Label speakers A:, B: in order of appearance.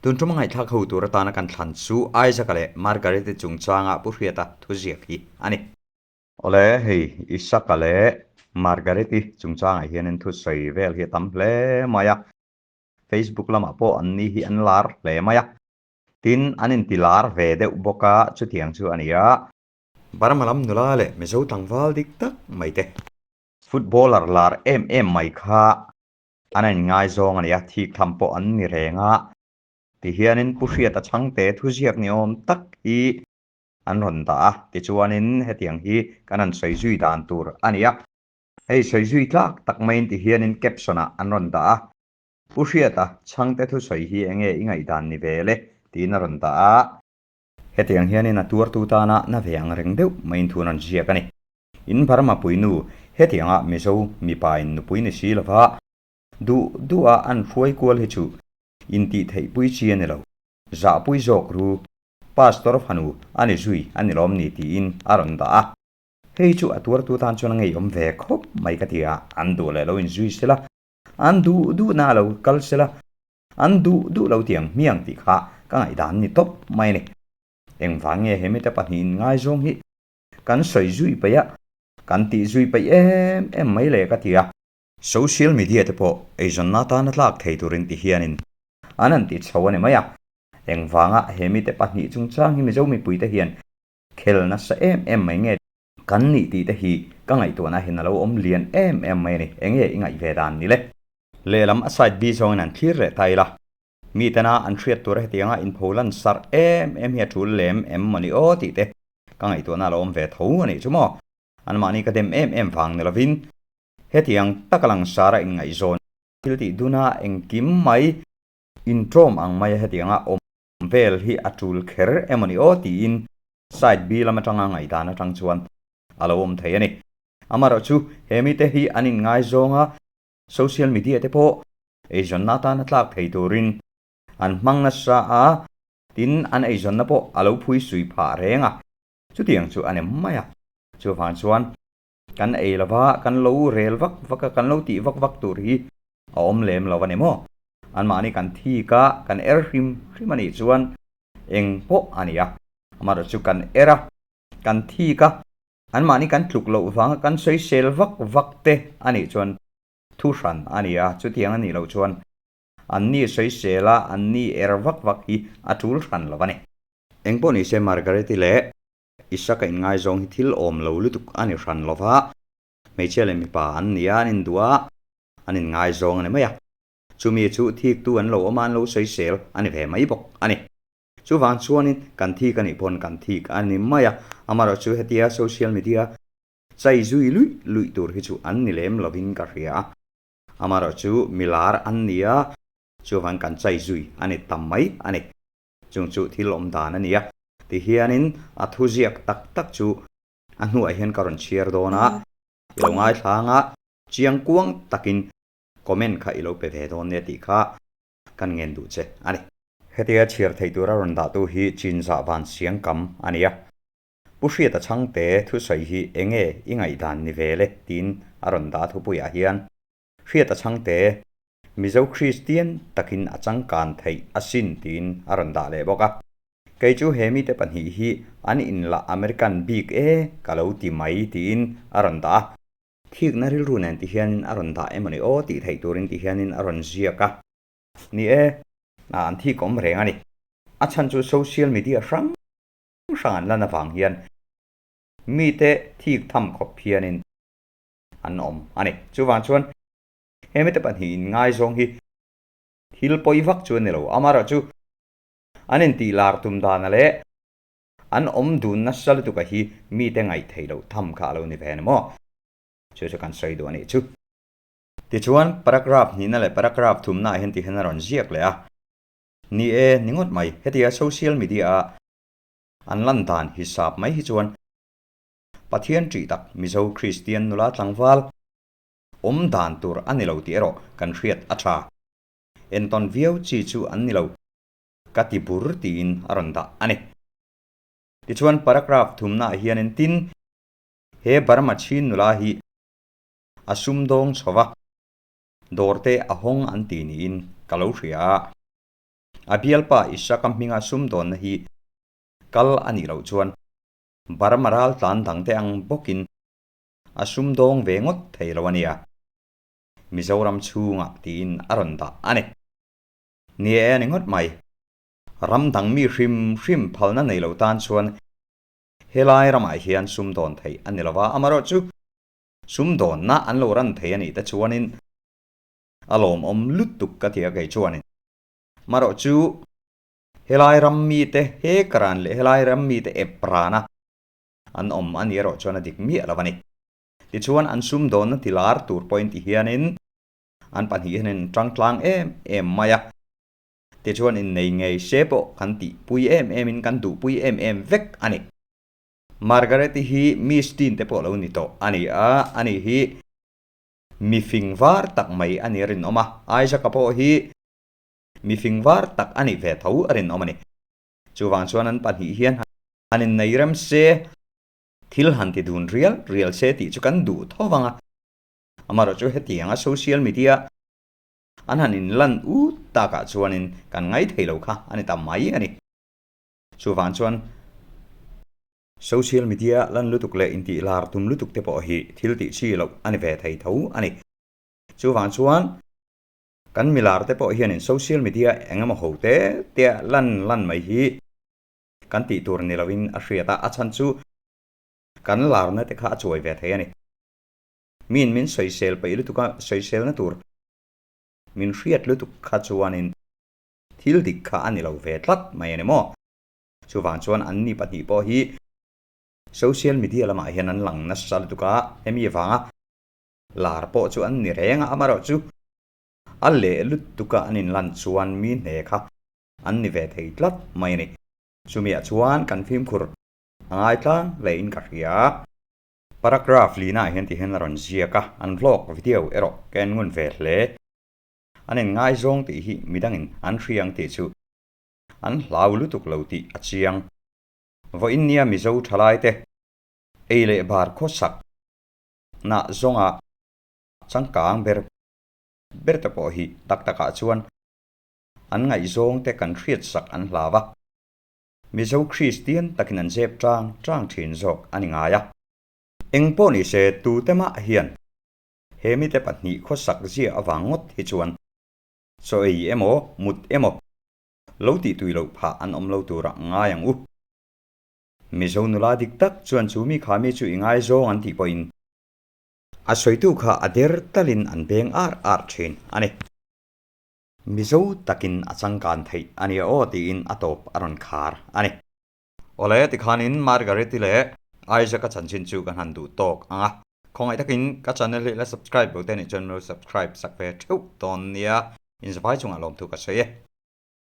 A: Tun ṭuma ngaihthlak ho tur atana kan thlan chu Isaac-a leh Margaret-i chungchanga Pu Hriata thuziak hi a ni. Awle, hei Isaac-a leh Margaret-i chungchangah hianin thusawi vel hi a tam hle mai a. Facebook lamah pawh an ni hi an lar hle mai a. Tin, an inti lar ve deuh bawk a, chutiang chu a ni a. Burma lam nula leh Mizo tlangval dik tak mai te. Footballer lar em em mai kha an inngaizawng a ni a, thik tham pawh an ni reng a. Tihianin Pu Hriata Chhangte thuziak ni awm tak hi an rawn dah a, tichuanin hetiang hi kan han sawi zui dan tur a ni a. Hei sawi zui tlak tak maiin tihianin caption-ah an rawn dah a, Pu Hriata Chhangte thusawi hi enge i ngaihdan ni ve le? tiin a rawn dah a. Hetiang hianin a tuartu tana na ve ang reng deuh maiin thu an rawn ziak a ni. In Burma puinu, hetianga Mizo mipa in nupui ni si lova duh duha an hruai kual hi chu intih theih pui chi a ni lo. Zahpui zawk ru, Pastor fanu a ni zui a ni lawm ni tiin a rawn dah a. Hei chu a tuartu tan chuan a ngeiawm ve khawp mai ka ti a, an duh leh lo inzui sela, an duh duhna a lo kal sela, an duh duh lo tiang hmiang tih kha ka ngaihdan ni tawp mai a ni. Engvang nge he mite pahnihin ngaizawng hi Kan sawi zui peih a, kan tih zui peih em em mai le ka ti a. Social media te pawh eizawnna atana tlak thei turin ti hianin an han ti chho a ni mai a. Engvanga he mite pahnih chungchang hi Mizo mipuite hian khel nasa em em mai nge kan nih tih te hi ka ngaihtuahna hian a lo awm lian em em mai a ni. Enge i ngaih ve dan ni le? Lehlam a side B zawngin an thlir leh ta ila. Mitena an hriat tur hetianga inpho lan sarh em em hi a tul lem em maw ni aw tih te ka ngaihtuahna a lo awm ve tho a nih chu maw. Anmahni ka dem em em vang ni lovin hetiang taka langsara inngaihzawn thil tih duna engkim mai intawm ang maia hetianga awm vel hi a tul kher emaw ni aw tiin side B lam atanga ngaihdan atang chuan a lo awm thei a ni. Amaherawhchu he mite hi an inngaizawng a, social media te pawh eizawnna atana tlak thei turin an hmang nasa a, tin an eizawnna pawh a lo phui sui phah reng a, chutiang chu a ni mai a. Chuvang chuan kan ei lova kan lo rel vak vak a, kan lo tih vak vak tur hi a awm lem lo a ni maw? Anmahni kan thik a, kan er hrim hrim a nih chuan eng pawh a ni a, amaherawhchu kan er a, kan thik a, anmahni kan tluk loh vanga kan sawisel vak vak te a nih chuan Thu hran a ni a, chutiang a nih loh chuan an ni sawisel a, an ni er vak vak hi a tul hran lo a ni. Engpawh ni se Margaret-i leh Isaka inngaizawng hi thil awm lo lutuk a ni hran lo va, hmeichhia leh mipa an ni a, an induh a, an inngaizawng a ni mai a. Chumi chu thiktu an lo awm a, an lo sawisel a ni ve mai bawk a ni. Chuvang chuanin kan thik a nih pawn kan thik a ni mai a, amaherawhchu hetia social media Chai zui luih luih tur hi chu an ni lem lovin ka hria a, amaherawhchu milar an ni a, chuvang kan chai zui a ni tam mai a ni. Chung chu thil awm dan a ni a, tihianin a thuziak tak tak chu a hnuah hian ka rawn chhiar dawn a, i lo ngaithla anga chiang kuang takin comment kha i lo pe ve dawn nia tih kha kan ngen duh che a ni. Hetia chhiar theih tura rawn dahtu hi Chinzah Vansiang Kam a ni a. Pu Hriata Chhangte thusawi hi enge i ngaihdan ni ve le tiin a rawn dah thupuiah hian Hriata Chhangte Mizo Kristian takin a changkan theih asin tiin a rawn dah leh bawk a. Kei chu he mite pahnih hi an inla American bik e ka lo ti mai tiin a rawn dah a. Thikna rilru nen ti hianin a rawn dah emawni aw tih theih turin ti hianin a rawn ziak a. Ni e, an thik awm reng a ni. A chhan chu social media hrang hrang an lan avang hian mite thik tham khawp hianin an awm a ni. Chuvang chuan he mite pahnih inngaizawng hi thil pawi vak chu a ni lo. Amaherawh chu an intih lar tum dana leh an awm dun nasa lutuka hi mite ngaih theih loh tham kha a lo ni ve a ni maw? Chu chu kan sawi duh a nih chu. Tichuan paragraph hnihna leh paragraph thumnaah hian ti hian a rawn ziak leh a. Ni e, ni ngawt mai. Hetia social media-a An lan dan hisap mai hi chuan Pathian ṭih tak Mizo Kristian nula tlangval awm dan tur a ni lo tih erawh kan hriat a ṭha. Entawn viau chi chu an ni lo ka ti bur tiin a rawn dah a ni. Tichuan paragraph thumnaah hianin tin he Burma Chin nula hi a sumdawng chho va, dawrte a hawng an ti niin ka lo hria a. A bialpa Isaka hminga sumdawnna hi kal a nih loh chuan Burma ral tlan dangte ang bawkin a sumdawng ve ngawt thei lo a nia. Mizoram chhungah tiin a rawn dah a ni. Ni e a ni ngawt mai. Ram dang mi hrim hrim phalna nei lo tan chuan helai ramah hian sumdawn theih a ni lo va, amaherawhchu sumdawnna an lo ran thei a nih te chuanin a lawmawm lutuk ka ti a kei chuanin. Amaherawhchu helai ram mite he ka ran leh helai ram mite ep rana an awm a ni erawh chuan a dik miah lo a ni. Tichuan an sumdawnna ti lar tur pawhin ti hianin an pahnih hianin an tang tlang em em mai a. Tichuan innei ngei se pawh kan tihpui em emin kan duhpui em em vek a ni. Margaret-i hi Miss Teen te pawh lo ni tawh a ni a, ani hi mi fing var tak mai a ni a rinawm a, Isaac-a pawh hi mi fing var tak a nih ve tho a rinawm a ni. Chuvang chuan an pahnih hian han innei rem se, thil han ti dun rial rial se tih chu kan duh tho vang a. Amaherawh chu hetianga social media an han inlan ut takah chuanin kan ngai thei lo kha a ni ta mai a ni. Chuvang chuan social media lan lutuk leh intih lar tum lutuk te pawh hi thil tih chi loh a ni ve thei tho a ni. Chuvang chuan kan milar te pawh hianin social media eng emaw ho te tea lan lan mai hi kan tih tur ni loin a hriat a, a chhan chu kan larna te kha a chuai ve thei a ni. Miin min sawisel peih lutuk a, sawiselna tur min hriat lutuk kha chuanin thil dik kha a ni lo ve tlat mai a ni maw? Chuvang chuan anni pahnih pawh hi social media lamah hian an lang nasa lutuk a, hemi vanga lar pawh chu an ni reng a, amaherawhchu a leh lutuk a an inlan chuan mi hne kha an ni ve thei tlat mai a ni. Chumiah chuan kan fimkhur a ngai tlang hlein ka hria. Paragraph lina ah hian ti hian a rawn ziak a, an vlog video erawh ka en ngun ve hle. An en ngaizawng tih hi midangin an hria ang tih chu an hlau lutuk lo tih a chiang. Vawiin nia Mizo thalaite ei leh bar khawsak nah zawnga changkang ber ber te pawh hi tak takah chuan an ngaihzawngte kan hriatsak an hlau a. Mizo Kristian takin an zep tang tang thin zawk a ni ngai a. Eng pawh ni se tute mah hian he mite pahnih khawsak zia avang ngawt hi chuan chaw ei emaw mut emaw lo tih tui loh phah an awm lo turah ngai ang u. Mizo nula dik tak chuan chu mi kha mi chu i ngaizawng an tih pawhin a sawitu kha a der talin an beng ar ar thin a ni. Mizo takin a changkan theih a nia aw tiin a tawp a rawn khar a ni. Awle, tikhanin Margaret-i leh Isaac-a chanchin chu ka hnan duh tawk ang a. Khawngaih takin ka channel hi la subscribe lo te nih chuan min lo subscribe sak ve theuh dawn nia. Inzavai chungah lawmthu ka sawi e.